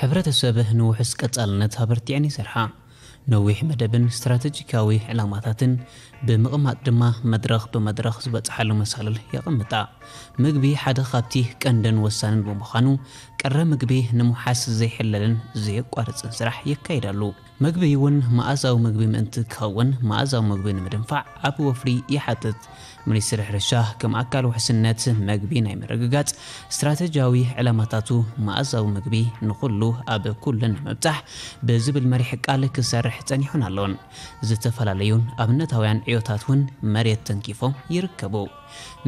ሕብረተሰብ ንውሑስ ቀጻልነት ኣበርቲዐን ይሰርሓ። ነዊሕ መደብን ስትራተጂካዊ ዕላማታትን ብምቕማጥ ድማ መድረኽ ብመድረኽ ዝበጽሓሉ መሳልል የቐምጣ። ምግቢ ሓደ ካብቲ ቀንድን ወሳንን ብምዃኑ፣ ቀረ ምግቢ ንምውሓስ ዘይሕለልን ዘየቋርጽን ስራሕ የካይዳሉ። ምግቢ እውን መኣዛዊ ምግቢ ምእንቲ ክኸውን፣ መኣዛዊ ምግቢ ንምድንፋዕ ዓቢ ወፍሪ ይሓትት። ሚኒስትሪ ሕርሻ ከም ኣካል ውሕስነት መግቢ ናይ ምርግጋጽ ስትራተጂያዊ ዕላማታቱ፣ መኣዛዊ ምግቢ ንኹሉ ኣብ ኩሉን ንምብጻሕ ብዝብል መሪሕ ቃል ክሰርሕ ጸኒሑን ኣሎን። ዝተፈላለዩን ኣብነታውያን ዕዮታት እውን መሬት ተንኪፎም ይርከቡ።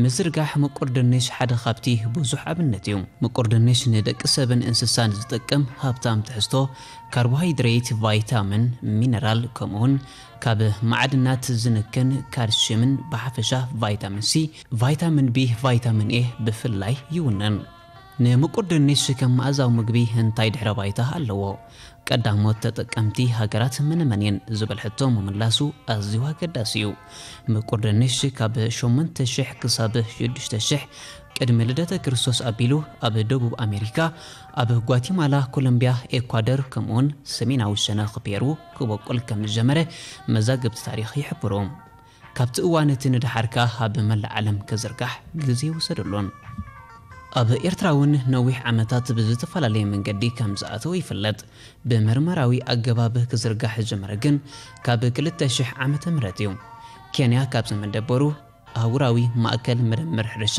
ምዝርጋሕ ምቁር ድንሽ ሓደ ካብቲ ብዙሕ ኣብነት እዩ። ምቁር ድንሽ ንደቂ ሰብን እንስሳን ዝጠቅም ሃብታም ትሕዝቶ ካርቦሃይድሬት፣ ቫይታሚን፣ ሚነራል፣ ከምኡውን ካብ ማዕድናት ዝንክን ካልሽየምን ብሓፈሻ ቫይታሚን ሲ፣ ቫይታሚን ቢ፣ ቫይታሚን ኤ ብፍላይ ይውነን። ንምቁር ድንሽ ከም መኣዛዊ ምግቢ እንታይ ድሕረ ባይታ ኣለዎ? ቀዳሞት ተጠቀምቲ ሃገራት መነመን እየን ዝብል ሕቶ ምምላሱ ኣዝዩ ኣገዳሲ እዩ። ምቁር ድንሽ ካብ ሸሞንተ ሽሕ ክሳብ ሽዱሽተ ሽሕ ቅድሚ ልደተ ክርስቶስ ኣቢሉ ኣብ ደቡብ ኣሜሪካ፣ ኣብ ጓቲማላ፣ ኮሎምቢያ፣ ኤኳደር፣ ከምኡውን ሰሜናዊ ሸነኽ ፔሩ ክበቁል ከም ዝጀመረ መዛግብቲ ታሪኽ ይሕብሩ። ካብቲ እዋን እቲ ንደሓር ከኣ ኣብ መላእ ዓለም ክዝርጋሕ ግዜ ይወሰደሉን። ኣብ ኤርትራ እውን ነዊሕ ዓመታት ብዝተፈላለየ መንገዲ ከም ዝኣተወ ይፍለጥ። ብመርመራዊ ኣገባብ ክዝርጋሕ ዝጀመረ ግን ካብ ክልተ ሽሕ ዓመተ ምህረት እዩ። ኬንያ ካብዚ መደበሩ ኣህጉራዊ ማእከል ምርምር ሕርሻ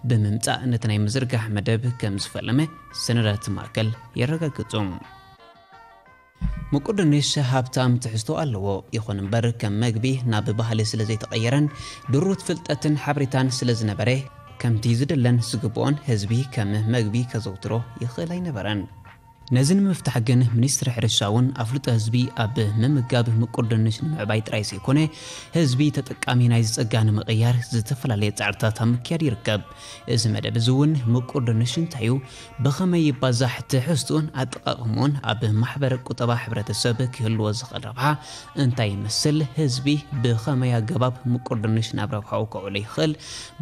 ብምምጻእ ነቲ ናይ ምዝርጋሕ መደብ ከም ዝፈለመ ሰነዳት ማእከል የረጋግጹ። ምቁር ድንሽ ሃብታም ትሕዝቶ ኣለዎ። ይኹን እምበር ከም መግቢ ናብ ባህሊ ስለ ዘይተቐየረን ድሩት ፍልጠትን ሓበሬታን ስለ ዝነበረ ከምቲ ዝድለን ዝግብኦን ህዝቢ ከም መግቢ ከዘውትሮ ይኽእል ኣይነበረን። ነዚ ንምፍታሕ ግን ሚኒስትሪ ሕርሻ እውን ኣፍልጦ ህዝቢ ኣብ ምምጋብ ምቁር ድንሽ ንምዕባይ ጥራይ ዘይኮነ ህዝቢ ተጠቃሚ ናይዚ ጸጋ ንምቕያር ዝተፈላለየ ጻዕርታት ኣብ ምክያድ ይርከብ። እዚ መደብ እዚ እውን ምቁር ድንሽ እንታይ እዩ፣ ብኸመይ ይባዛሕ፣ ትሕዝትኡን ኣጠቓቕምኡን ኣብ ማሕበረ ቁጠባ ሕብረተሰብ ክህልዎ ዝኽእል ረብሓ እንታይ ይመስል፣ ህዝቢ ብኸመይ ኣገባብ ምቁር ድንሽ ናብ ረብሓኡ ከውዕሎ ይኽእል፣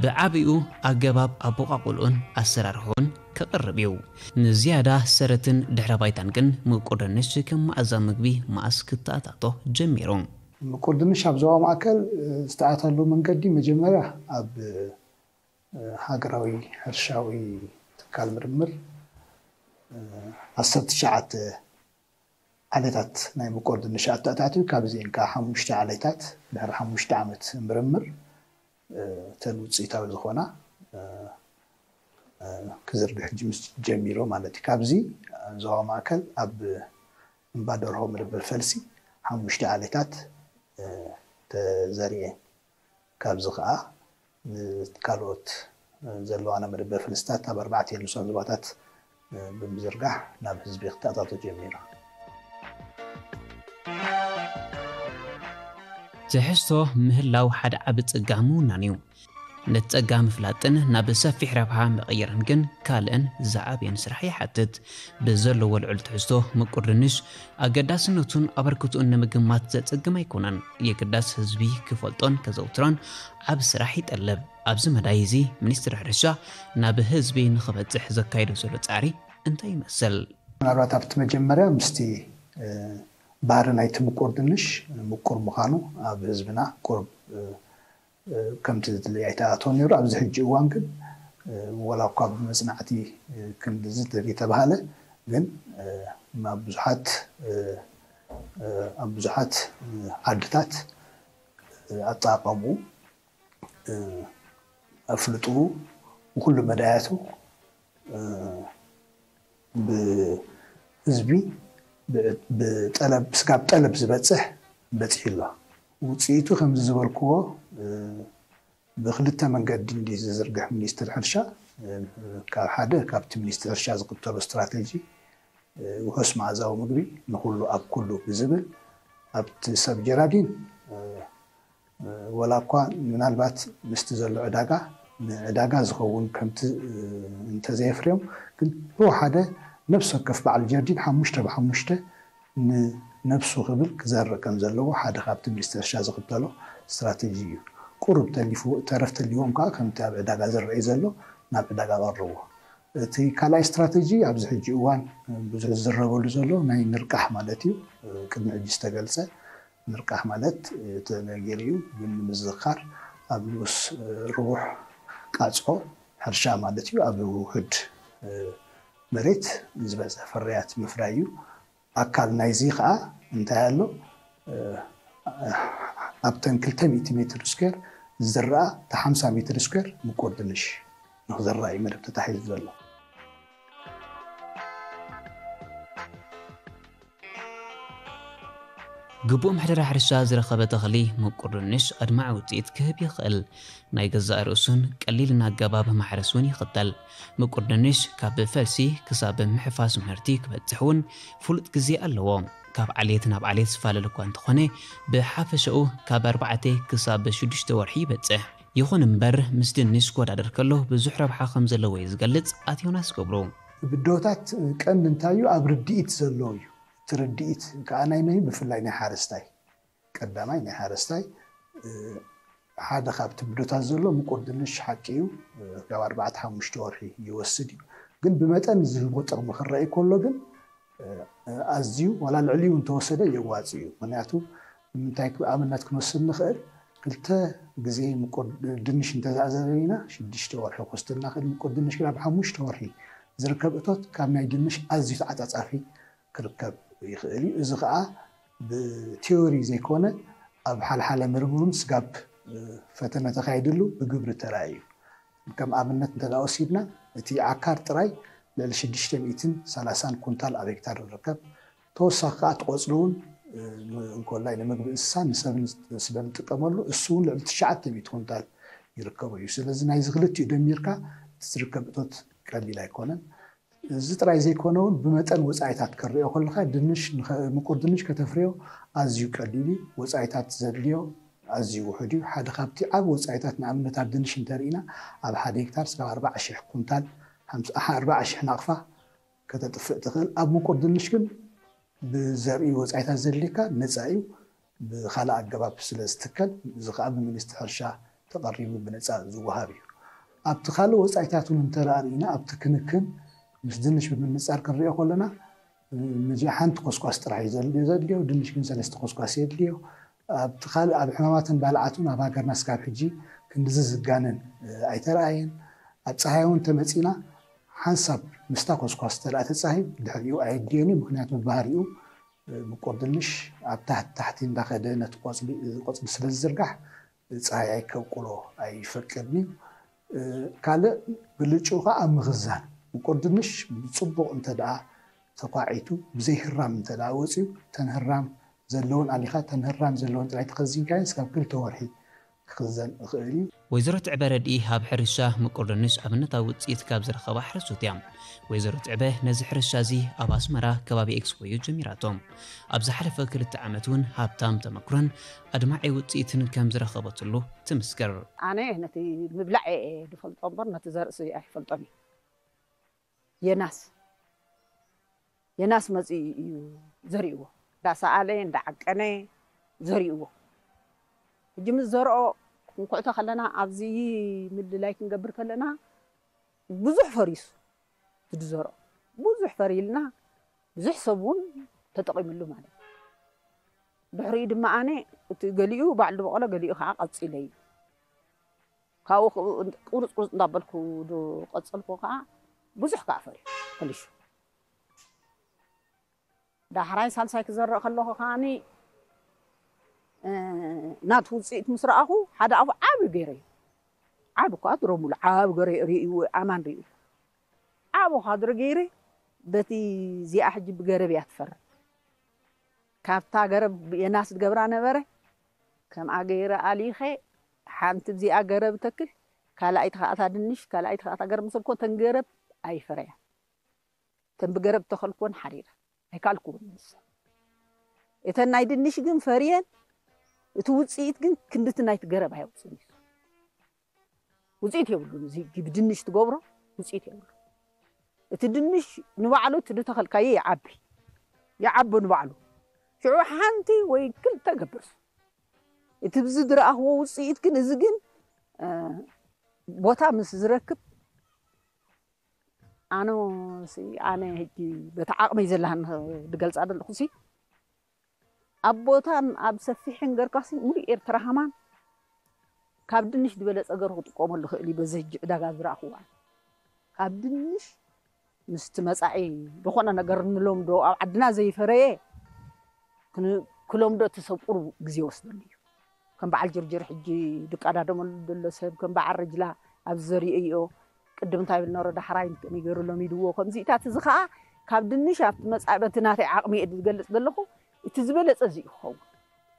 ብዓቢኡ ኣገባብ ኣቦቓቕልኡን ኣሰራርሕኡን ከቕርብ እዩ። ንዝያዳ ሰረትን ድሕረ ባይታን ግን ምቁር ድንሽ ከም መኣዛ ምግቢ መኣስ ክተኣታቶ ጀሚሩ። ምቁር ድንሽ ኣብ ዞባ ማእከል ዝተኣታሉ መንገዲ መጀመርያ ኣብ ሃገራዊ ሕርሻዊ ትካል ምርምር ዓሰርተ ትሽዓተ ዓሌታት ናይ ምቁር ድንሽ ኣተኣታትዩ፣ ካብዚኤን ከኣ ሓሙሽተ ዓሌታት ድሕሪ ሓሙሽተ ዓመት ምርምር እተን ውፅኢታዊ ዝኾና ክዝርግሕ ጅምስ ጀሚሩ ማለት እዩ። ካብዚ ዞባ ማእከል ኣብ እምባ ደርሆ መደበር ፈልሲ ሓሙሽተ ዓሌታት ተዘሪኤን፣ ካብዚ ከኣ ንካልኦት ዘለዋና መደበር ፈልስታት ኣብ ኣርባዕተ ንሱን ዞባታት ብምዝርጋሕ ናብ ህዝቢ ክተኣታቶ ጀሚሩ። ትሕዝቶ ምህላው ሓደ ዓቢ ጸጋ ምውናን እዩ። ነቲ ጸጋ ምፍላጥን ናብ ሰፊሕ ረብሓ ምቕያርን ግን ካልእን ዝዓብየን ስራሕ ይሓትት። ብዘለዎ ልዑል ትሕዝቶ ምቁር ድንሽ ኣገዳስነቱን ኣበርክትኡን ንምግማት ዘጸግም ኣይኮነን። የግዳስ ህዝቢ ክፈልጦን ከዘውትሮን ዓቢ ስራሕ ይጠልብ። ኣብዚ መዳይ እዚ ሚኒስትሪ ሕርሻ ናብ ህዝቢ ንኽበጽሕ ዘካይዶ ዘሎ ጻዕሪ እንታይ ይመስል? ምናልባት ኣብቲ መጀመርያ ምስቲ ባህሪ ናይቲ ምቁር ድንሽ ምቁር ምዃኑ ኣብ ህዝብና ቁሩብ ከምቲ ዝድለይ ኣይተኣተወ ነይሩ። ኣብዚ ሕጂ እዋን ግን ወላ እኳ ብመጽናዕቲ ክንድዚ ተተባሃለ ግን ኣብ ብዙሓት ኣብ ብዙሓት ዓድታት ኣጠቓቕምኡ ኣፍልጥኡ ብኩሉ መዳያቱ ብህዝቢ ብጠለብ ስጋብ ጠለብ ዝበፅሕ በፂሑ ኣሎ። ውፅኢቱ ከምዚ ዝበልክዎ ብክልተ መንገዲ እንዲ ዝዝርግሕ ሚኒስትር ሕርሻ ካብ ሓደ ካብቲ ሚኒስትር ሕርሻ ዝክተሎ ስትራቴጂ ውሑስ መኣዛዊ ምግቢ ንኩሉ ኣብ ኩሉ ብዝብል ኣብቲ ሰብ ጀራዲን ወላ እኳ ምናልባት ምስቲ ዘሎ ዕዳጋ ንዕዳጋ ዝኸውን ከምቲ እንተዘየፍርዮም ግን ብወሓደ ነፍሲ ወከፍ በዓል ጀርዲን ሓሙሽተ ብሓሙሽተ ንነብሱ ክብል ክዘርእ ከም ዘለዎ ሓደ ካብቲ ሚኒስትር እርሻ ዝኽተሎ ስትራተጂ እዩ። ቁሩብ ተሊፉ ተረፍ ተሊዎም ከዓ ከምቲ ኣብ ዕዳጋ ዝረኣይ ዘሎ ናብ ዕዳጋ ቀርብዎ። እቲ ካልኣይ ስትራተጂ ኣብዚ ሕጂ እዋን ብዙሕ ዝዝረበሉ ዘሎ ናይ ንርቃሕ ማለት እዩ። ቅድሚ ሕጂ ዝተገልጸ ንርቃሕ ማለት ተነጊሩ እዩ፣ ግን ንምዝኽኻር ኣብ ንኡስ ርቡሕ ቃጽዖ ሕርሻ ማለት እዩ። ኣብ ውሑድ መሬት ዝበዝሐ ፍርያት ምፍራይ እዩ። ኣካል ናይዚ ኸኣ እንታይ ኣሎ? ኣብተን ክልተ ሚእቲ ሜትር ስኩዌር ዝዝረኣ፣ እታ ሓምሳ ሜትር ስኩዌር ምቁር ድንሽ ንኽዝራእ እዩ መደብ ተታሒዙ ዘሎ። ግቡእ ምሕደራ ሕርሻ ዝረኸበ ተኽሊ ምቁር ድንሽ ኣድማዒ ውፅኢት ክህብ ይኽእል። ናይ ገዛእ ርእሱን ቀሊልን ኣገባብ ማሕረስ እውን ይኽተል። ምቁር ድንሽ ካብ ፈልሲ ክሳብ ምሕፋስ ምህርቲ ክበፅሕ እውን ፍሉጥ ግዜ ኣለዎ። ካብ ዓሌት ናብ ዓሌት ዝፈላለ እኳ እንተኾነ፣ ብሓፈሻኡ ካብ ኣርባዕተ ክሳብ ሽዱሽተ ወርሒ ይበፅሕ። ይኹን እምበር፣ ምስ ድንሽ ክወዳደር ከሎ ብዙሕ ረብሓ ከም ዘለዎ እዩ ዝገልጽ ኣቶ ዮናስ ገብሩ። ብድሆታት ቀንዲ እንታይ እዩ? ኣብ ርድኢት ዘሎ እዩ። እቲ ርድኢት ከዓ ናይ መን እዩ? ብፍላይ ናይ ሓረስታይ። ቀዳማይ ናይ ሓረስታይ፣ እ፣ ሓደ ካብቲ ብድሆታት ዘሎ ምቁር ድንሽ ሓቂ እዩ፣ እ፣ ካብ ኣርባዕተ ሓሙሽተ ወርሒ ይወስድ እዩ። ግን ብመጠን ዝህቦ ጥቕሚ ክረኣይ ከሎ ግን፣ እ፣ ኣዝዩ ዋላ ልዕሊኡ እንተወሰደ የዋፂ እዩ። ምክንያቱ ንምንታይ ኣብነት ክንወስድ ንኽእል? ክልተ ግዜ ምቁር ድንሽ እንተዝኣዘዘና ሽዱሽተ ወርሒ ክወስደልና ክእል። ምቁር ድንሽ ግን ኣብ ሓሙሽተ ወርሒ ዝርከብ እቶት ካብ ናይ ድንሽ ኣዝዩ ተዓፃፃፊ ክርከብ ይኽእል እዩ። እዚ ከዓ ብቲዮሪ ዘይኮነ ኣብ ሓልሓለ ምርምሩን ስጋብ ፈተነ ተካይድሉ ብግብሪ ተራእዩ እዩ። ከም ኣብነት እንተ ወሲድና እቲ ዓካር ጥራይ ልዕሊ ሽዱሽተ ሚእትን ሰላሳን ኩንታል ኣብ ሄክታር ይርከብ። ተወሳኺ ከዓ እቲ ቆፅሊ እውን እንኮላይ ንምግቢ እንስሳን ንሰብን ስለ ንጥቀመሉ እሱ እውን ልዕሊ ትሽዓተ ሚእቲ ኩንታል ይርከቦ እዩ። ስለዚ ናይዚ ክልቲኡ ደሚርካ እቲ ዝርከብ እቶት ቀሊል ኣይኮነን። እዚ ጥራይ ዘይኮነ እውን ብመጠን ወፃኢታት ከርዮ ከለካ ድንሽ ንኸ- ምቁር ድንሽ ከተፍርዮ ኣዝዩ ቀሊል እዩ። ወፃኢታት ዘድልዮ ኣዝዩ ውሑድ እዩ። ሓደ ካብቲ ዓብ ወፃኢታት ንኣብነት ኣብ ድንሽ እንተርኢና ኣብ ሓደ ሄክታር ስጋብ ኣርባዓ ሽሕ ኩንታል ሓምሳ ኣርባዓ ሽሕ ናቕፋ ከተጥፍእ ትኽእል። ኣብ ምቁር ድንሽ ግን ብዘርኢ ወፃኢታት ዘድልየካ ነፃ እዩ። ብካልእ ኣገባብ ስለ ዝትከል እዚ ከዓ ብሚኒስትሪ ሕርሻ ተቐሪቡ ብነፃ ዝወሃብ እዩ። ኣብቲ ካልእ ወፃኢታት እውን እንተረኣርኢና ኣብቲ ክንክን ምስ ድንሽ ብምንፃር ክንሪኦ ከለና መጀ ሓንቲ ኮስኳስ ጥራሕ እዩ ዘድልዮ። ድንሽ ግን ሰለስተ ኮስኳስ የድልዮ። ኣብቲ ካልእ ኣብ ሕማማትን ባልዓትን ኣብ ሃገርና ስጋብ ሕጂ ክንድዚ ዝጋነን ኣይተረኣየን። ኣብ ፀሃይ እውን ተመፂና ሓንሳብ ምስታ ኮስኳስ ተደኣ ተፃሂ ድሕሪኡ ኣየድልዮን እዩ። ምክንያቱ ብባህሪኡ ምቁር ድንሽ ኣብ ታሕቲ ታሕቲ እንዳኸደ ነቲ ቆፅሊ ቆፅሊ ስለ ዝዝርጋሕ ፀሃይ ኣይከብቁሎ ኣይፈቅድን እዩ። ካልእ ብልጭኡ ከዓ ኣብ ምኽዛን ምቁር ድንሽ ብፅቡቕ እንተ ደኣ ተኳዒቱ ብዘይ ህራም እንተ ደኣ ወፅዩ ተን ህራም ዘለውን ኣሊኻ ተን ህራም ዘለውን ጥራይ ተኸዚንካዮ ስጋብ ክልተ ወርሒ ክኽዘን ይኽእል እዩ። ወይዘሮ ትዕበ ረድኢ ኣብ ሕርሻ ምቁር ድንሽ ኣብነታዊ ውፅኢት ካብ ዝረኸባ ሓረስቶት እያ። ወይዘሮ ትዕበ ነዚ ሕርሻ እዚ ኣብ ኣስመራ ከባቢ ኤክስፖ እዩ ጀሚራቶ። ኣብ ዝሓለፈ ክልተ ዓመት እውን ሃብታም ተመክሮን ኣድማዒ ውፅኢትን ከም ዝረኸበትሉ ትምስክር። ኣነ ነቲ ምብላዕ እየ ዝፈልጦ እምበር ነቲ ዘርእሲ ኣይፈልጦን እየ። የናስ የናስ መፂኡ እዩ ዘሪእዎ። እንዳሰኣለ እንዳዓቀነ ዘሪእዎ። ሕጂ ምስ ዘርኦ ክንኩዕቶ ከለና ኣብዚ ምልላይ ክንገብር ከለና ብዙሕ ፈሪሱ ዝድዘርኦ ብዙሕ ፈሪልና ብዙሕ ሰብ እውን ተጠቒምሉ ማለት እዩ። ድሕሪኡ ድማ ኣነ እቲ ገሊኡ ባዕሉ ዝበቐሎ ገሊኡ ከዓ ቀፂለ እዩ። ካብኡ ቁርፅ ቁርፅ እንዳበልኩ ዝቐፀልኩ ከዓ ብዙሕ ከዓ ፈርዩ ፈሊሹ። ዳሕራይ ሳልሳይ ክዘርእ ከለኹ ከዓኒ ናቱ ውፅኢት ምስ ረኣኹ ሓደ ኣፉ ዓብ ገይረ እዩ። ዓብ እኳ ድሮ ሙሉ ዓብ ገይረ ርእዩ ኣማን ርእዩ ዓብ ካድረ ገይረ በቲ እዚኣ ሕጂ ብገረብ እያ ትፈርድ። ካብታ ገረብ የናስ ትገብራ ነበረ። ከምኣ ገይረ ኣሊኸ ሓንቲ እዚኣ ገረብ ተክል ካልኣይቲ ከኣታ ድንሽ ካልኣይቲ ከኣታ ገረብ ምስልኮ ተን ገረብ ኣይፈረያ። እተን ብገረብ ተኸልኩወን ሓሪረ ኣይካልኩውን። ንሰ እተን ናይ ድንሽ ግን ፈርየን። እቲ ውፅኢት ግን ክንድቲ ናይቲ ገረብ ኣየውፅን እዩ። ውፅኢት የብሉን። እዚ ብድንሽ ትገብሮ ውፅኢት የብሉ። እቲ ድንሽ ንባዕሉ እቲ ዝተኸልካዮ ይዓቢ ይዓቢ ንባዕሉ። ሽዑ ሓንቲ ወይ ክልተ ገብርስ እቲ ብዚ ዝረኣኽዎ ውፅኢት ግን እዚ ግን ቦታ ምስ ዝረክብ ኣነ ኣነ ሕጂ በቲ ዓቕመይ ዘለሃን ድገልፃ ዘለኹ ሲ ኣብ ቦታን ኣብ ሰፊሕን ገርካሲ ሙሉእ ኤርትራ ሃማን ካብ ድንሽ ዝበለፀ ገር ክጥቀመሉ ክእል እዩ። በዚ ሕጂ ዕዳጋ ዝረእኽዋ ካብ ድንሽ ምስቲ መፃኢ ዝኾነ ነገር ንሎምዶ ኣብ ዓድና ዘይፈረየ ክሎምዶ እቲ ሰብ ቁሩብ ግዜ ወስደሉ እዩ። ከም በዓል ጀርጀር ሕጂ ድቃዳደመሉ ዘሎ ሰብ ከም በዓል ረጅላ ኣብ ዘርእዮ ቅድም እንታይ ብል ነሮ ዳሕራይ ንገሩ ሎሚድዎ ከምዚኢታት እዚ ከዓ ካብ ድንሽ ኣብቲ መፃኢ በቲ ናተይ ዓቕሚ እየ ዝገልፅ ዘለኹ እቲ ዝበለፀ እዚ እዩ ክኸውን።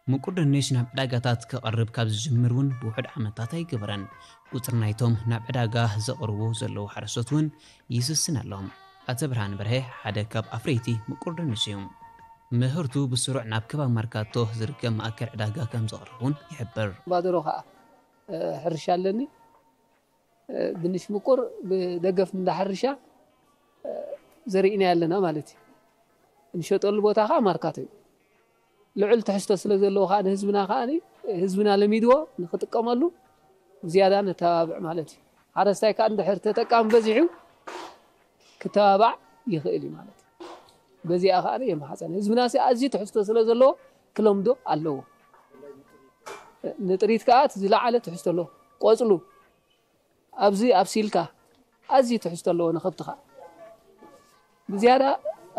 ምቁር ድንሽ ናብ ዕዳጋታት ክቐርብ ካብ ዝጅምር እውን ብውሑድ ዓመታት ኣይገበረን። ቁፅሪ ናይቶም ናብ ዕዳጋ ዘቕርቡ ዘለዉ ሓረስቶት እውን ይስስን ኣሎ። ኣቶ ብርሃን በርሀ ሓደ ካብ ኣፍረይቲ ምቁር ድንሽ እዩ። ምህርቱ ብስሩዕ ናብ ከባቢ ማርካቶ ዝርከብ ማእከል ዕዳጋ ከም ዘቕርብ እውን ይሕብር። ባደሮ ከዓ ሕርሻ ኣለኒ። ድንሽ ምቁር ብደገፍ እንዳ ሕርሻ ዘርኢና ኣለና ማለት እዩ። እንሸጠሉ ቦታ ከዓ ማርካቶ እዩ። ልዑል ትሕዝቶ ስለ ዘለዎ ከዓ ንህዝብና ከዓ ህዝብና ለሚድዎ ንክጥቀመሉ ዝያዳ ነተባብዕ ማለት እዩ። ሓረስታይ ከዓ እንድሕር ተጠቃሚ በዚሑ ክተባባዕ ይኽእል እዩ ማለት እዩ። በዚኣ ከዓ የመሓፀን ህዝብና ኣዝዩ ትሕዝቶ ስለ ዘለዎ ክለምዶ ኣለዎ። ንጥሪት ከዓ ዝለዓለ ትሕዝቶ ኣለዎ። ቆፅሉ ኣብዚ ኣብሲልካ ኣዝዩ ትሕዝቶ ኣለዎ ንኸብትኻ ብዝያዳ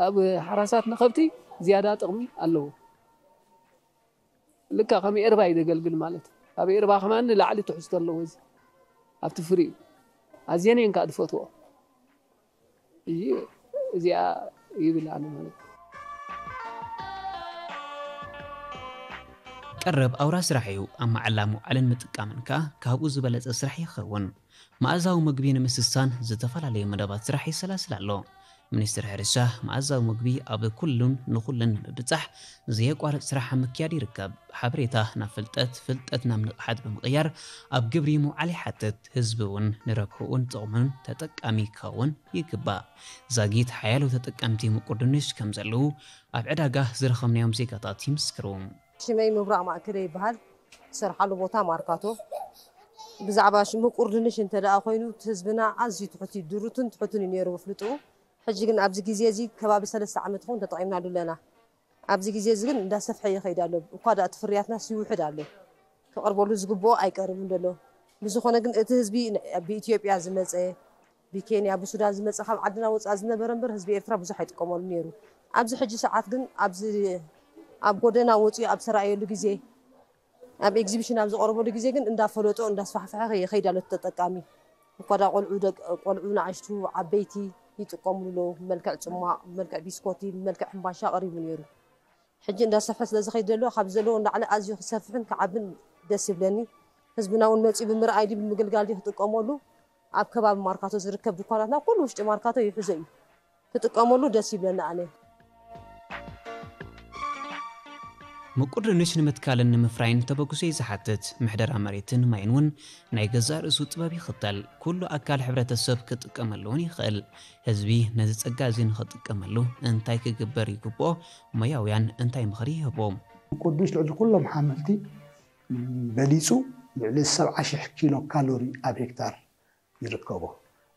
ኣብ ሓራሳት ንኸብቲ ዝያዳ ጥቕሚ ኣለዎ። ልካ ከም ኤርባ እዩ ዘገልግል ማለት ካብ ኤርባ ከማን ንላዕሊ ትሕዝቶ ኣለዎ። እዚ ኣብቲ ፍሪኡ ኣዝየን እየን ከዓ ዝፈትዎ። እዚ እዚኣ ይብል ኣነ ማለት ቀረብ ኣውራ ስራሕ እዩ። ኣብ መዓላ ምውዓልን ምጥቃምን ከኣ ካብኡ ዝበለጸ ስራሕ ይኸውን። መኣዛዊ ምግቢ ንምስሳን ዝተፈላለዩ መደባት ስራሕ ይሰላስል ኣሎ። ሚኒስትሪ ሕርሻ መኣዛዊ ምግቢ ኣብ ኩሉን ንኹሉን ንምብጻሕ ዘየቋርጽ ስራሕ ኣብ ምክያድ ይርከብ። ሓበሬታ ናብ ፍልጠት፣ ፍልጠት ናብ ንቕሓት ብምቕያር ኣብ ግብሪ ምውዓል ይሓትት። ህዝቢ እውን ንረብሕኡን ጥቕሙን ተጠቃሚ ክኸውን ይግባእ። ዛጊት ሓያሎ ተጠቀምቲ ምቁር ድንሽ ከም ዘለዉ ኣብ ዕዳጋ ዝረኸብናዮም ዜጋታት ይምስክሩ። ሽመይ ምብራቕ ማእከለ ይበሃል። ዝሰርሓሉ ቦታ ማርካቶ። ብዛዕባ ምቁር ድንሽ እንተ ደኣ ኮይኑ እቲ ህዝብና ኣዝዩ ትሑት እዩ፣ ድሩትን ትሑትን እዩ ነይሩ ብፍልጥኡ። ሕጂ ግን ኣብዚ ግዜ እዚ ከባቢ ሰለስተ ዓመት ይኸውን ተጠቒምናሉ ኣለና። ኣብዚ ግዜ እዚ ግን እንዳሰፍሐ ይኸይድ ኣሎ። እኳ ደኣ እቲ ፍርያትናስ ይውሕድ ኣሎ። ክቐርበሉ ዝግብኦ ኣይቀርብን ዘሎ። ብዝኾነ ግን እቲ ህዝቢ ብኢትዮጵያ ዝመፀ ብኬንያ ብሱዳን ዝመፀ ካብ ዓድና ወፃእ ዝነበረ እምበር ህዝቢ ኤርትራ ብዙሕ ኣይጥቀመሉ ነይሩ። ኣብዚ ሕጂ ሰዓት ግን ኣብዚ ኣብ ጎደና ወፂኡ ኣብ ዝተራእየሉ ግዜ ኣብ ኤግዚቢሽን ኣብ ዝቐረበሉ ግዜ ግን እንዳፈለጦ እንዳስፋሕፈሐ ይኸይድ ኣሎ ተጠቃሚ። እኳ ዳ ቆልዑ ደቅ ቆልዑ ንኣሽቱ ዓበይቲ ይጥቀምሉ ኣለዉ። ብመልክዕ ጽሟቕ፣ ብመልክዕ ቢስኮቲ፣ ብመልክዕ ሕምባሻ ቀሪቡ ነይሩ። ሕጂ እንዳሰፍሐ ስለ ዝኸይድ ዘሎ ካብ ዘለዎ ንላዕሊ ኣዝዩ ክሰፍሕን ክዓብን ደስ ይብለኒ። ህዝብና እውን መፂኡ ብምርኣይ ድዩ ብምግልጋል ድዩ ክጥቀመሉ ኣብ ከባቢ ማርካቶ ዝርከብ ድኳናትና ኩሉ ውሽጢ ማርካቶ ይሕዞ እዩ። ክጥቀመሉ ደስ ይብለኒ ኣነ። ምቁር ድንሽ ንምትካልን ንምፍራይን ተበግሶ እዩ ዝሓትት። ምሕደራ መሬትን ማይን እውን ናይ ገዛእ ርእሱ ጥበብ ይኽተል። ኩሉ ኣካል ሕብረተሰብ ክጥቀመሉ እውን ይኽእል። ህዝቢ ነዚ ጸጋ እዚ ንኽጥቀመሉ እንታይ ክግበር ይግብኦ? ሞያውያን እንታይ ምኽሪ ይህቡ? ምቁር ድንሽ ልዕሊ ኩሎም ሓመልቲ በሊጹ ልዕሊ ሰብዓ ሽሕ ኪሎ ካሎሪ ኣብ ሄክታር ይርከቦ።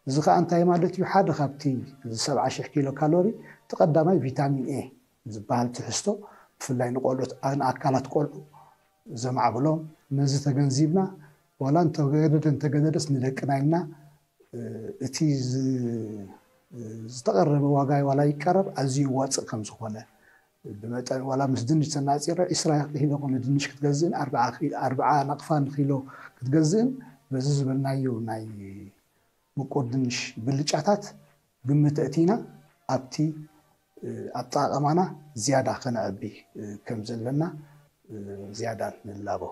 እዚ ከዓ እንታይ ማለት እዩ? ሓደ ካብቲ እዚ ሰብዓ ሽሕ ኪሎ ካሎሪ እቲ ቀዳማይ ቪታሚን ኤ ዝበሃል ትሕዝቶ ብፍላይ ንቆልዑት ንኣካላት ቆልዑ ዘማዕብሎም ነዚ ተገንዚብና ዋላ እንተገደደ እንተገደደስ ንደቅና ኢልና እቲ ዝተቐረበ ዋጋ ዋላ ይቀረብ ኣዝዩ ይዋፅእ ከም ዝኾነ ብመጠን ዋላ ምስ ድንሽ ተናፂረ ዒስራ ኪሎ ንድንሽ ክትገዝእን ኣርብዓ ናቕፋ ንኪሎ ክትገዝእን በዚ ዝበልናዮ ናይ ምቁር ድንሽ ብልጫታት ግምት ኣእቲና ኣብቲ ኣጠቓቕማና ዝያዳ ከነዕቢ ከም ዘለና ዝያዳ ንላቦ።